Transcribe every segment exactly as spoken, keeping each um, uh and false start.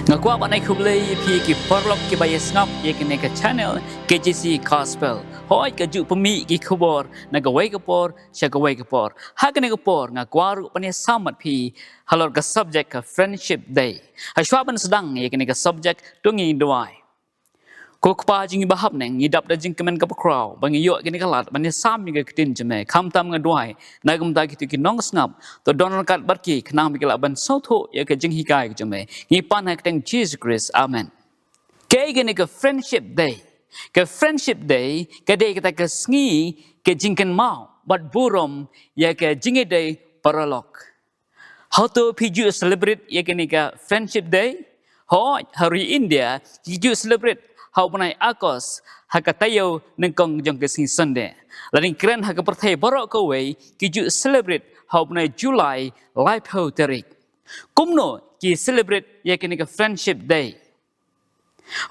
Nga kwah ban ai khublei ïa phi ki paralok kiba ïa sngap ïa kane ka channel K J C Gospel. Hooid, ka ju pynmih ki khubor na kawei ka por sha kawei ka por. Ha kane ka por nga kwah ruh ban ïa sam bad phi halor ka subject ka Friendship Day. Hashwa ban sdang ïa kane ka subject, to ngin duwai. Ko Kpa jong ngi ba ha bneng, ngi dap da jingkmen kaba khraw ba ngi ïoh kane ka lad ban ïa sam ïa ka ktien jong me. Khamtam nga duwai na ka bynta kito ki nongsngap, to don ryngkat bad ki khnang ba ki lah ban sngewthuh ïa ka jinghikai ka jong me. Ngi pan ha ka kyrteng Jisu Khrist. Amen. Kaei kane ka Friendship Day? Ka Friendship Day ka dei kata ka sngi ka jingkynmaw bad burom ïa ka jingïadei paralok. Hato phi ju celebrate ïa kane ka Friendship Day? Hooid, ha ri India ki ju celebrate ha u bnai August ha ka taïew nyngkong jong ka sngi Sunday. Lada ngi kren ha ka pyrthei baroh kawei ki ju celebrate ha u bnai July laiphew tarik. Kumno ki celebrate ïa kane ka Friendship Day?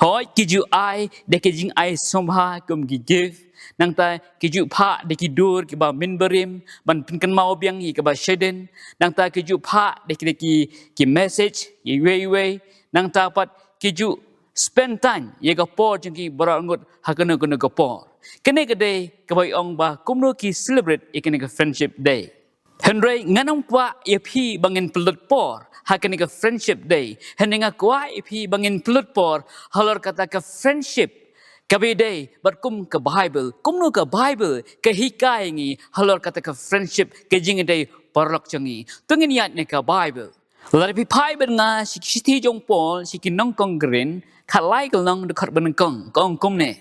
Hooid, ki ju ai da ki jingai sngewbha kum ki gift. Nangta ki ju phah da ki dur kiba mynbarim ban pynkynmaw biang ïa kaba shadien. Nangta ki ju phah da ki, da ki, ki message ïa iwei iwei. Nangta pat ki ju spend time ïa ka por jong ki baroh arngut ha kano kano ka por. Kane ka dei kaba ong ba kumno ki celebrate ïa kane ka Friendship Day. Hynrei ngan ym kwah ïa phi ba ngin pynlut por ha kane ka Friendship Day. Hynrei nga kwah ïa phi ba ngin pynlut por halor kata ka friendship kaba ïadei bad kum ka Bible. Kumno ka Bible ka hikai ngi halor kata ka friendship, ka jingïadei paralok jong ngi? To ngin ïaid na ka Bible. Lada phi phai bad nga sha ki shithi jong u Paul sha ki nongkong Korinth, khatlai ka lynnong, dkhot banyngkong, ka ong kumne: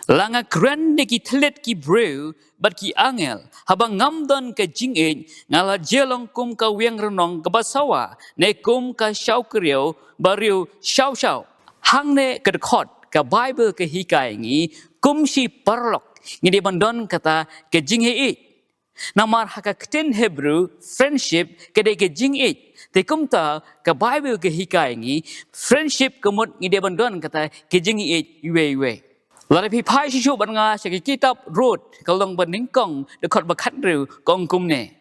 La nga kren da ki thylliej ki briew bad ki angel, haba ngam don ka jingïeit, nga la jia long kum ka wiang rnong kaba sawa, ne kum ka shawkriaw ba riew shaw shaw. Hangne ka dkhot ka Bible ka hikai ngi kum shi paralok ngi dei ban don kata ka jingïeit. Namar ha ka ktien Hebrew, friendship ka dei ka jingïeit. Te kumta ka Bible ka hikai ngi, friendship ka mut ngi dei ban don kata ka jingïeit iwei iwei. Lada phi phai shuh shuh bad nga sha ka kitab Ruth, ka lynnong banyngkong, dkhot ba khathynriew, ka ong kumne: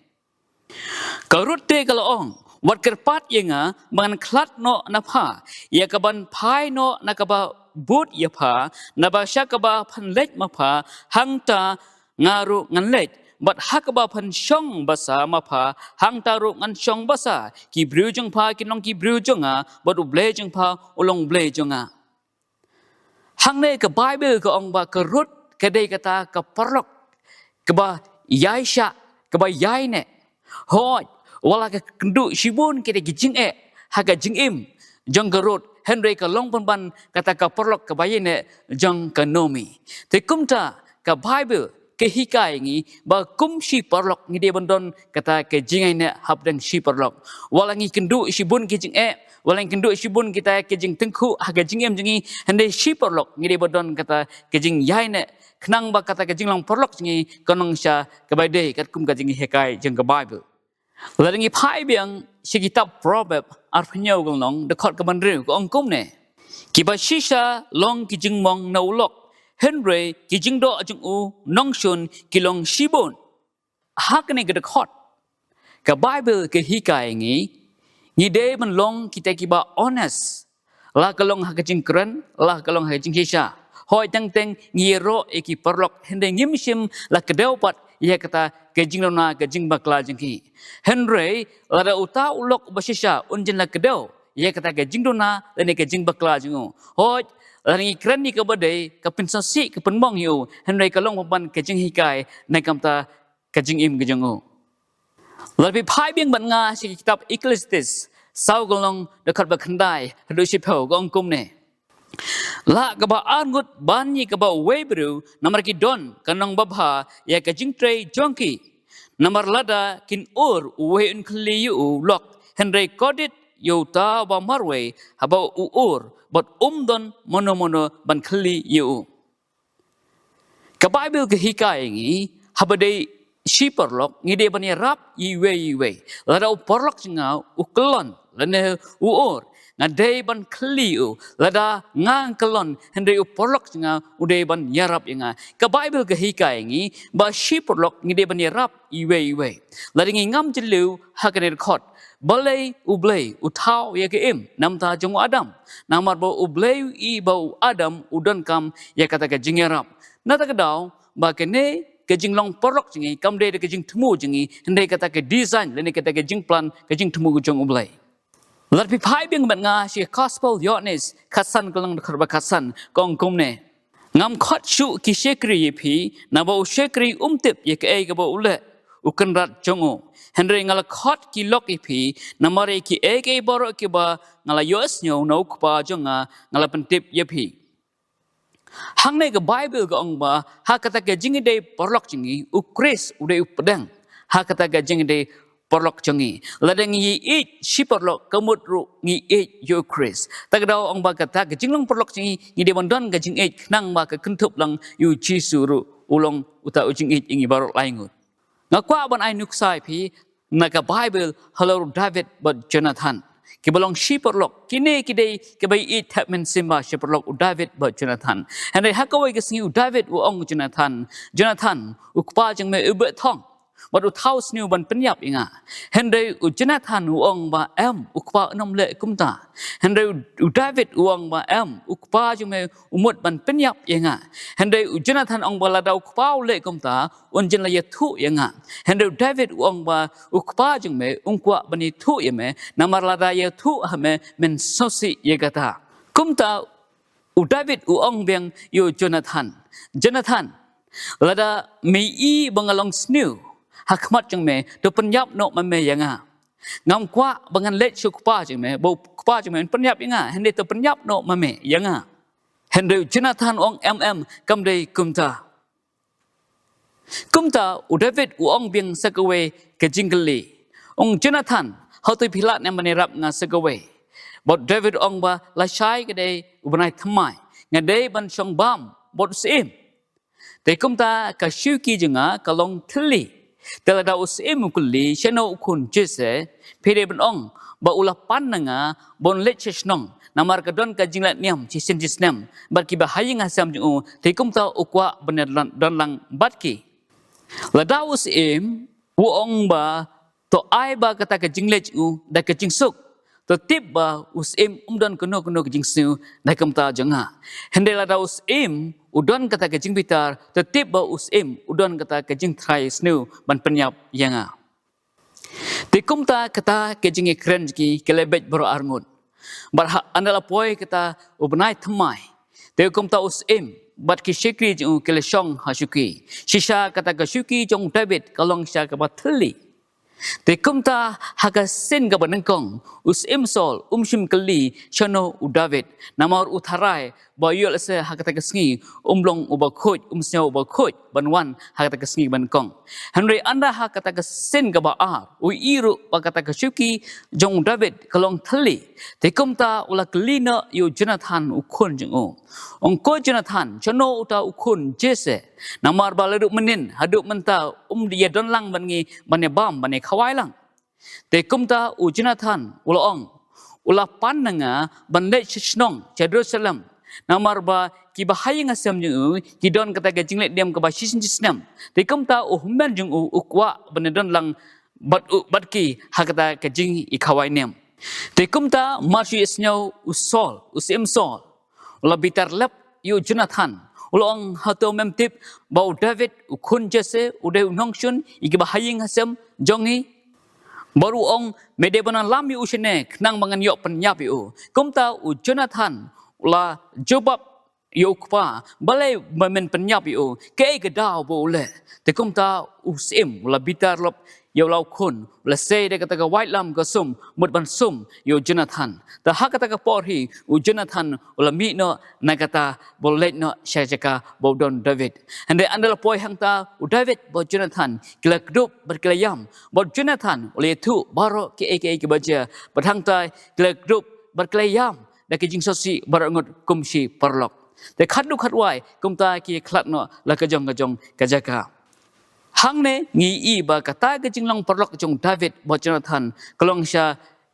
Ka Ruth te ka la ong: Wat kyrpad ïa nga ba ngan khlad noh na pha ïa kaban phai noh na kaba bud ïa pha, naba sha kaba phan leit ma pha, hangta nga ruh ngan leit, bad ha kaba phan shong basa ma pha, hangta ruh ngan shong basa. Ki briew jong pha kin long ki briew jong nga, bad U Blei jong pha un long U Blei jong nga. Hangne ka Bible ka ong ba ka Ruth ka dei kata ka paralok kaba ïaishah, kaba ïaineh. Hooid, wat la ka kynduh shibun kita ki jingeh ha ka jingim jong ka Ruth, hynrei ka long pynban kata ka paralok kaba ïaineh jong ka Naomi. Te kumta ka Bible ka hikai ngi ba kum shi paralok ngi dei ban don kata ka jingïaineh hapdeng shi paralok. Wat la ngi kynduh shibun ki jingeh, wat la ngi kynduh shibun kita ki jingtyngkhuh ha ka jingim jong ngi, hynrei shi paralok ngi dei ban don kata ka jingïaineh, khnang ba kata ka jinglong paralok jong ngi kan long sha kaba dei katkum ka jinghikai jong ka Bible. Lada ngi phai biang sha kitab Proverb arphew hynñiew ka lynnong, dkhot kaba hynriew, ka ong kumne: Kiba shisha long ki jingmong na u lok, hynrei ki jingdoh jong u nongshun ki long shibun. Ha kane ka dkhot ka Bible ka hikai ngi, ngi dei ban long kita kiba honest, la ka long ha ka jingkren, la ka long ha ka jingshisha. Hooid, teng teng ngi ïaroh ïa ki paralok, hynrei ngim shym la kdew pat ïa kata ka jingduna ka jingbakla jong ki. Hynrei lada uta u lok ba shisha un jin la kdew ïa kata ka jingduna lane ka jingbakla jong u, hooid, lada ngi kren ïa kaba dei, ka pynsngewsih, ka pynmong ïa u, hynrei ka long pynban ka jinghikai na ka bynta ka jingim ka jong u. Lada phi phai biang bad nga sha ka kitab Ecclesiastes saw ka lynnong, dkhot ba khyndai haduh shiphew, ka ong kumne: La kaba arngut ban ïa kaba uwei briew, namar ki don ka nongbabha ïa ka jingtrei jong ki. Namar lada kin ur, uwei un khylli ïa u lok, hynrei kordit ïa uta uba marwei haba u ur, bad um don mano mano ban khylli ïa u. Ka Bible ka hikai ngi, haba dei shi paralok ngi dei ban ïarap iwei iwei. Lada u paralok jong nga u kyllon, lane u Ur, nga dei ban khlieh u, lada nga kyllon, hynrei u paralok jong nga u dei ban ïarap ïa nga. Ka Baibl ka hikai ïa ngi ba shi paralok ngi dei ban ïarap iwei iwei. Lada ngi ngam jylliew ha kane ka dkhot, balei U Blei u thaw ïa ka im na bynta jong u Adam? Namar ba U Blei u i ba u Adam u donkam ïa kata ka jingïarap. Na kata ka daw ba kane ka jinglong paralok jong ngi kam dei da ka jingthmu jong ngi, hynrei kata ka design lane kata ka jingplan, ka jingthmu jong U Blei. Lada phi phai biang bad nga sha ka Gospel Ïoannis khatsan, ka lynnong dkhot ba khatsan, ka ong kumne: Ngam khot shuh ki shakri ïa phi, naba u shakri um tip ïa kaei kaba u leh u kynrad jong u. Hynrei nga la khot ki lok ïa phi, namar ïa kiei kiei baroh kiba nga la ïohsngew na u Kpa jong nga, nga la pyntip ïa phi. Hangne ka Baibl ka ong ba ha kata ka jingïadei paralok jong ngi, u Khrist u dei u pdeng ha kata ka jingïadei paralok jong ngi. Lada ngi ïeit shi paralok, ka mut ruh ngi ïeit ïa u Khrist. Ta ka daw ong ba kata ka jinglong paralok jong ngi, ngi dei ban don ka jingïeit, khnang ba ka kynthup lang ïa u Jisu ruh u long uta u jingïeit ïa ngi baroh lai ngut. Nga kwah ban ai nuksa ïa phi na ka Baibl halor u David bad Jonathan, kiba long shi paralok. Kine ki dei kiba ïeit thep mynsiem bha, shi paralok, u David bad Jonathan. Hynrei ha kawei ka sngi u David u ong u Jonathan: Jonathan, u kpa jong me u beh thong bad u thaw sniew ban pynïap ïa nga. Hynrei u Jonathan u ong ba em, u kpa un ym leh kumta. Hynrei u, u David u ong ba em, u kpa jong me u mut ban pynïap ïa nga. Hynrei u Jonathan ong ba lada u kpa u leh kumta, un jin la ïathuh ïa nga. Hynrei u David u ong ba u kpa jong me um kwah ban ïathuh ïa me, namar lada ïathuh ha me, men sngewsih ïa kata. Kumta u David u ong biang ïa u Jonathan: Jonathan, lada me i ba nga long sniew ha khmat jong me, to pynïap noh ma me ïa nga. Ngam kwah ba ngan leit sha u kpa jong me, ba u kpa jong me un pynïap ïa nga, hynrei to pynïap noh ma me ïa nga. Hynrei u Jonathan u ong em em, kam dei kumta. Kumta u David u ong biang sa kawei ka jingkylli. U ong: Jonathan, hato phi lah ne em ban ïarap nga sa kawei? Bad u David u ong ba lashai ka dei u bnai thymmai, nga dei ban shong bam bad u syiem. Te kumta ka shuki jong nga ka long thylli. Te lada u syiem u kylli shano u khun Jesse, phi dei ban ong ba u la pan na nga ban leit sha shnong, namar ka don ka jingleh niam shisien shisnem bad kiba ha ïing ha sem jong u, te kumta u kwah ban ïadon lang bad ki. Lada u syiem u ong ba to ai ba kata ka jingleh jong u da ka jingsuk, to tip ba u syiem um don kano kano ka jingsniew da kumta jong nga. Hynrei lada u syiem u don kata ka jingbitar, to tip ba u syiem u don kata ka jingtrai sniew ban pynïap ïa nga. Te kumta kata ka jingïakren jong ki ka la beit baroh arngut. Bad ha ynda la poi kata u bnai thymmai, te kumta u syiem bad ki shakri jong u ki la shong ha shuki. Shisha kata ka shuki jong u David ka long shisha kaba thylli. Te kumta ha ka sien kaba nyngkong u syiem Saul um shym kylli shano u David, namar u tharai ba ïoh lehse ha kata ka sngi um long uba khuid, um sngew uba khuid ban wan ha kata ka sngi ba nyngkong. Hynrei ynda ha kata ka sien kaba ar u ïohi ruh ba kata ka shuki jong u David ka long thylli. Te kumta u la kylli noh ïa u Jonathan u khun jong u. U ong: Ko Jonathan, shano uta u khun Jesse? Namar ba naduh mynhynnin haduh mynta um ïadon lang bad ngi ban ïabam ban ïakhawai lang. Te kumta u Jonathan u la ong: U la pan na nga ban leit sha shnong sha Jerusalem, namar ba kiba ha ïing ha sem jong u ki don kata ka jingleh niam kaba shisien shisnem. Te kumta u hynmen jong u u kwah ban ïadon lang bad u, bad ki ha kata ka jingïakhawai niam. Te kumta mar shu ïasngew u Saul, u syiem Saul u la bitar lep ïa u Jonathan. U la ong: Hato mem tip ba u David u khun Jesse u dei u nongshun ïa kiba ha ïing ha sem jong ngi? Bad u ong: Me dei ban ïalam ïa u shane khnang ba ngan ïoh pynïap ïa u. Kumta u Jonathan u la jubab ïa u kpa: Balei ba men pynïap ïa u? Kaei ka daw ba u leh? Te kumta u syiem u la bitar lep ïa u la u khun, u la sei da kata ka waitlam ka sum mut ban sum ïa u Jonathan. Te ha kata ka por hi u Jonathan u la mih noh na kata, ba u leit noh sha jaka ba u don David. Hynrei ynda la poi hangta u David bad u Jonathan ki la kdup bad ki la ïam, bad u Jonathan u la ïathuh baroh kiei kiei kiba jia. Bad hangta ki la kdup bad ki la ïam da ki jingsngewsih baroh ngut kum shi paralok. Te khatduh khatwai kumta ki khlad noh la ka jong ka jong ka jaka. Hangne ngi ïohi ba kata ka jinglong paralok jong u David bad u Jonathan ka long shisha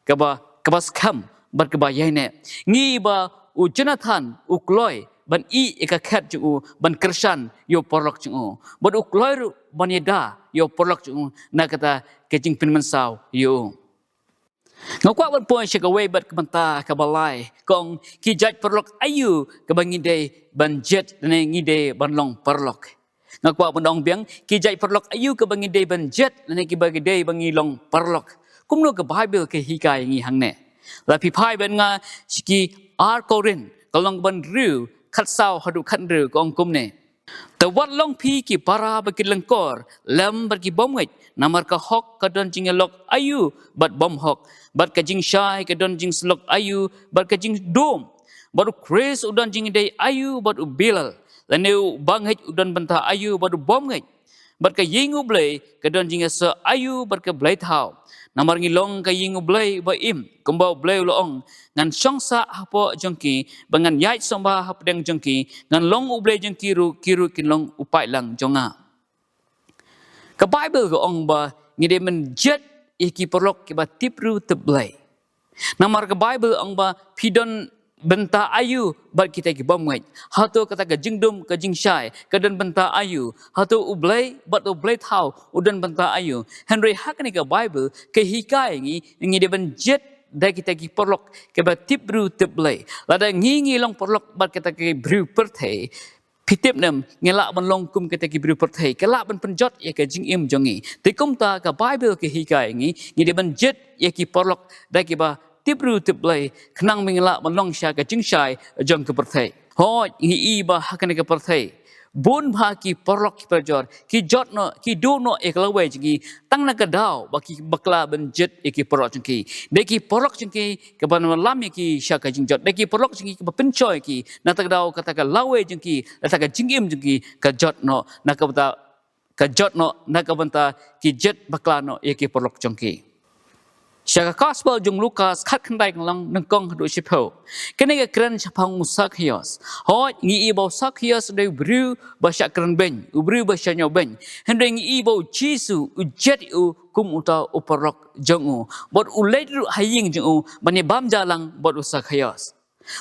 kaba kaba skhem bad kaba ïaineh. Ngi ba u Jonathan u kloi ban ïeh ïa ka khet jong u ban kyrshan ïa u paralok jong u, bad u kloi ruh ban ïada ïa u paralok jong u na kata ka jingpynmynsaw ïa u. Nga kwah ban poi sha kawei bad ka bynta kaba lai, ka ong, ki jait paralok aïu kaba ngi dei ban jied lane ngi dei ban long paralok? Nga kwah ban ong biang, ki jait paralok aïu kaba ngi dei ban jied lane kiba ngi dei ba ngi long paralok? Kumno ka Baibl ka hikai ngi hangne? La phi phai bad nga sha ki ar Korinth, ka lynnong ba hynriew, khatsaw haduh khathynriew, ka ong kumne: Te wat long phi ki para bad ki lyngkor lem bad ki bymngeit, namar ka hok ka don jingïalok aïu bad bymhok, bad ka jingshai ka don jingsyllok aïu bad ka jingdum, bad u Khrist u don jingïadei aïu bad u Belial, lane u bangeit u don bynta aïu bad u bymngeit, bad ka ïing U Blei ka don jingïasoh aïu bad ka blei thaw. Namar ngi long ka ïing U Blei uba im, kumba U Blei u la ong: Ngan shong sah hapoh jong ki, bad ngan ïaid sumar hapdeng jong ki, ngan long U Blei jong ki ruh, ki ruh kin long u paidlang jong nga. Ka Baibl ka ong ba ngi dei ban jied ïa ki paralok kiba tip briew tip Blei. Namar ka Baibl ong ba phi don bynta aïu bad kita ki bymngeit. Hato kata ka jingdum ka jingshai ka don bynta aïu? Hato U Blei bad u blei thaw u don bynta aïu? Hynrei ha kane ka Baibl ka hikai ngi, ngi dei ban jied da kita ki paralok kiba tip briew tip Blei. Lada ngi, ngi long paralok bad kita ki briew pyrthei, phi tip ne em, ngi lah ban long kum kita ki briew pyrthei, ki lah ban pynjot ïa ka jingim jong ngi. Te kumta ka Baibl ka hikai ngi, ngi dei ban jied ïa ki paralok da kiba tip briew tip Blei, khnang ba ngi lah ban long sha ka jingshai jong ka pyrthei. Hooid, ngi i ba ha kane ka pyrthei bun bha ki paralok ki parajor ki jot noh, ki duh noh ïa ka lawei jong ki, tang na ka daw ba ki bakla ban jied ïa ki paralok jong ki. Dei ki paralok jong ki kiban wallam ïa ki sha ka jingjot. Dei ki paralok jong ki kiba pynshoi ïa ki, na kata ka daw kata ka lawei jong ki, kata ka jingim jong ki ka jot noh, na ka bynta, ka jot noh na ka bynta ki jied bakla noh ïa ki paralok jong ki. Sha ka Gospel jong u Lukas khatkhyndai, ka lynnong nyngkong haduh shiphew, kane ka kren shaphang u Sakhios. Hooid, ngi i ba u Sakhios u dei u briew ba shah kren beiñ, u briew ba shah ñiew beiñ. Hynrei ngi i ba u Jisu u jied ïa u kum uta u paralok jong u, bad u leit ruh ha ïing jong u ban ïabam ja lang bad u Sakhios.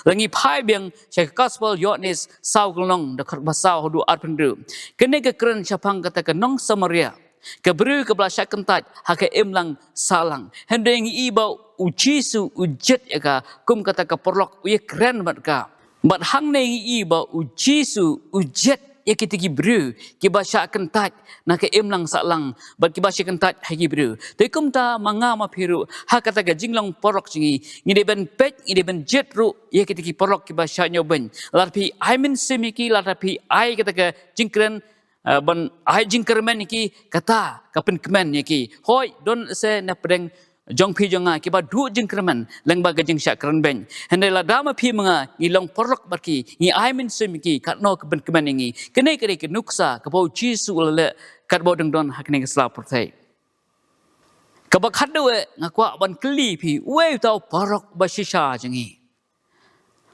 Lada ngi phai biang sha ka Gospel Ïoannis saw, ka lynnong dkhot ba saw haduh arphew hynriew, kane ka kren shaphang kata ka nong Samaria, ka briew kaba la shah kyntait ha ka imlang sahlang. Hynrei ngi i ba u Jisu u jied ïa ka kum kata ka paralok, u ïakren bad ka. Bad hangne ngi i ba u Jisu u jied ïa kita ki briew kiba shah kyntait na ka imlang sahlang bad kiba shah kyntait ha ki briew. Te kumta ma nga ma phi ruh, ha kata ka jinglong paralok jong ngi, ngi dei ban peit, ngi dei ban jied ruh ïa kita ki paralok kiba shah ñiew beiñ. Lada phi ai mynsiem ïa ki, lada phi ai kata ka jingkren, eh, ban ai jingkyrmen ïa ki, kata ka pynkmen ïa ki. Hooid, don se na pdeng jong phi jong nga kiba duh jingkyrmen lyngba ka jingshah kren beiñ. Hynrei lada ma phi ma nga ngi long paralok bad ki, ngi ai mynsiem ïa ki, katno ka pynkmen ïa ngi. Kane ka dei ka nuksa kaba u Jisu u la leh katba u dang don ha kane ka sla pyrthei. Kaba khatduh, eh, nga kwah ban kylli phi, uei uta u paralok ba shisha jong ngi?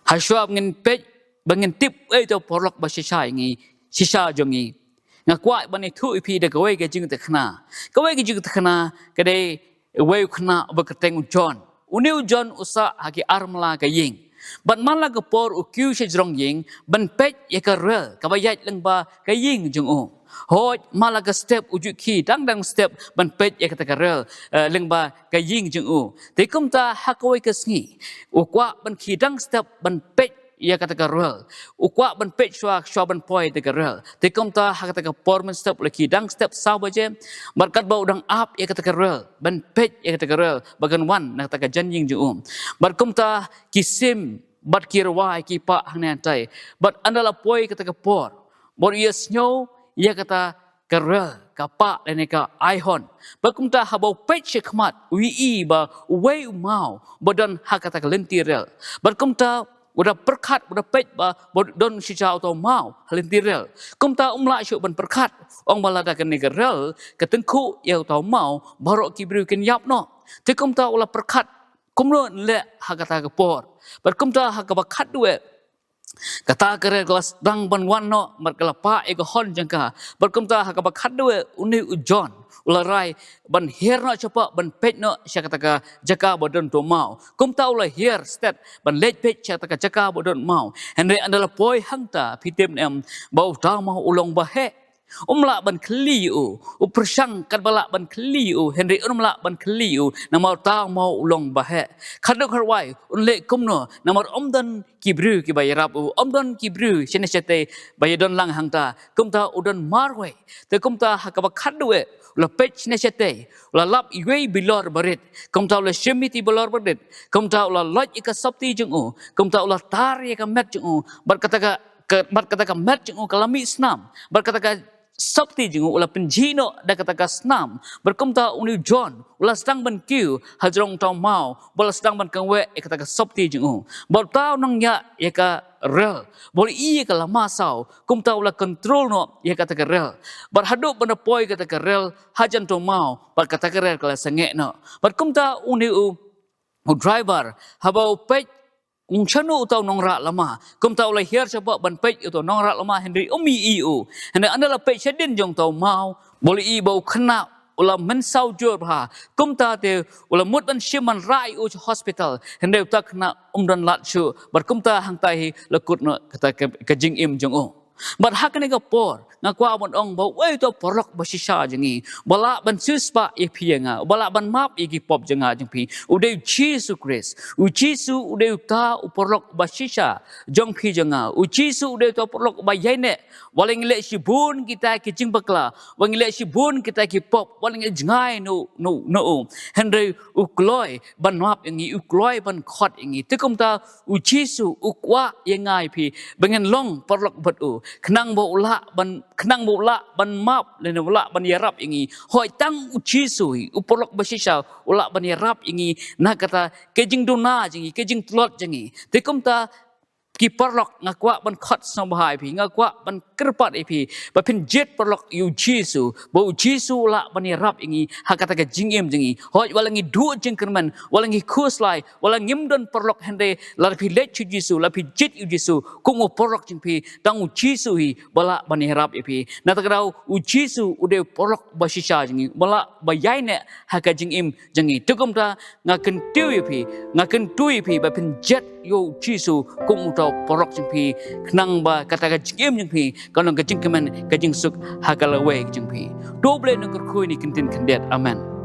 Hashwa ba ngin peit, ba ngin tip uei uta u paralok ba shisha ïa ngi, shisha jong ngi, nga kwah ban ïathuh ïa phi da kawei ka jingïathuhkhana. Kawei ka jingïathuhkhana ka dei uwei u khynnah uba kyrteng u John. Une u John u sah ha ki armylla ka ïing. Bad man la ka por u kiew sha jrong ïing ban peit ïa ka rel kaba ïaid lyngba ka ïing jong u. Hooid, man la ka step u ju khie dang dang step ban peit ïa kata ka rel, eh, lyngba ka ïing jong u. Te kumta ha kawei ka sngi u kwah ban khie dang step ban peit ïa kata ka rel. U kwah ban peit shuwa, shuwa ban poi da ka rel. Te kumta ha kata ka por mynstep u la khie dang step saw baje. Bad katba u dang ap ïa kata ka rel, ban peit ïa kata ka rel ba kan wan na kata ka janïing jong u, bad kumta ki sim bad ki rwai ki pah hangne hangtai. Bad ynda la poi kata ka por, bad u ïasngew ïa kata ka rel ka pah lane ka ai hon. Bad kumta haba u peit shakhmat, u ïohi ba uwei u maw ba don ha kata ka lynti rel. Bad kumta u da pyrkhat, u da peit ba, ba don shisha uta u maw ha lynti rel. Kumta um lah shuh ban pyrkhat, ong ba lada kane ka rel ka tyngkhuh ïa uta u maw, baroh ki briew kin ïap noh. Te kumta u la pyrkhat, kumno yn leh ha kata ka por? Bad kumta ha kaba khatduh, Kata ka rel ka la sdang ban wan noh, bad ka la pah ïa ka horn jong ka. Bad kumta ha kaba khatduh, une u John u la rai ban hiar noh shapoh, ban peit noh sha kata ka jaka ba don uto u maw. Kumta u la hiar stet ban leit peit sha kata ka jaka ba don u maw. Hynrei ynda la poi hangta, phi tip ne em ba uta u maw u long ba heh. Um lah ban khlieh ïa u, u pyrshang katba lah ban khlieh ïa u, hynrei um lah ban khlieh ïa u, namar uta u maw u long ba heh. Khatduh khatwai, un leh kumno, namar ym don ki briew kiba ïarap u, ym don ki briew shane shatei ba ïadon lang hangta. Kumta u don marwei. Te kumta ha kaba khatduh, u la peit shane shatei, u la lap iwei i bilor barit. Kumta u la shim ïa kata i bilor barit. Kumta u la loit ïa ka sopti jong u. Kumta u la tar ïa ka met jong u. Bad kata ka, ka, bad kata ka met jong u ka la mih snam. Bad kata ka sopti jong u u la pynjhieh noh da kata ka snam. Bad kumta une u John u la sdang ban kiew hajrong uta u maw, bad u la sdang ban kangweh ïa kata ka sopti jong u. Bad uta u nongñiah ïa ka rel, bad u la ïohi ïa ka lama saw, kumta u la kontrol noh ïa kata ka rel. Bad haduh ban da poi kata ka rel hajan uta u maw, bad kata ka rel ka la sangeh noh. Bad kumta une u, u driver, haba u peit, un shano uta u nongrah lama. Kumta u la hiar shapoh ban peit ïa uta u nongrah lama, hynrei um ïohi ïa u. Hynrei ynda la peit shadien jong uta u maw, bad u la ïohi ba u khynnah u la mynsaw jur bha. Kumta te u la mut ban shim ban rah ïa u sha hospital. Hynrei uta u khynnah um don lad shuh. Bad kumta hangta hi la kut noh kata ka, ka jingim jong u. Bad ha kane ka por, nga kwah ban ong ba uwei uta u paralok bashisha jong ngi, uba lah ban siewspah ïa phi ïa nga, uba lah ban map ïa ki pop jong nga jong phi, u dei u Jisu Khrist. U Jisu u dei uta u paralok bashisha jong phi jong nga. U Jisu u dei uta u paralok ba ïaineh, wat la ngi leh shibun kita ki jingbakla, wat la ngi leh shibun kita ki pop, wat la ngi jngai noh, noh, noh u. Hynrei u kloi ban map ïa ngi, u kloi ban khot ïa ngi. Te kumta u Jisu u kwah ïa nga ïa phi ba ngin long paralok bad u. Khnang ba u lah ban, khnang ba u lah ban map, lane u lah ban ïarap ïa ngi. Hooid, tang u Jisu hi, u paralok bashisha, u lah ban ïarap ïa ngi na kata ka jingduna jong ngi, ka jingtlot jong ngi. Te kumta ki paralok, nga kwah ban khot sngewbha ïa phi, nga kwah ban kyrpad ïa phi ba phin jied paralok ïa u Jisu, ba u Jisu u lah ban ïarap ïa ngi ha kata ka jingim jong ngi. Hooid, wat la ngi duh jingkyrmen, wat la ngi khuslai, wat la ngim don paralok, hynrei lada phi leit sha u Jisu, lada phi jied ïa u Jisu kum u paralok jong phi, tang u Jisu hi uba lah ban ïarap ïa phi. Na kata ka daw u Jisu u dei u paralok bashisha jong ngi, uba lah ban ïaineh ha ka jingim jong ngi. Te kumta nga kyntiew ïa phi, nga kyntu ïa phi ba phin jied ïa u Jisu kum uta u paralok jong phi, khnang ba kata ka jingim jong phi kan long ka jingkmen, ka jingsuk ha ka lawei jong phi. To U Blei un kyrkhu ïa ngi ktien khyndiat. Amen.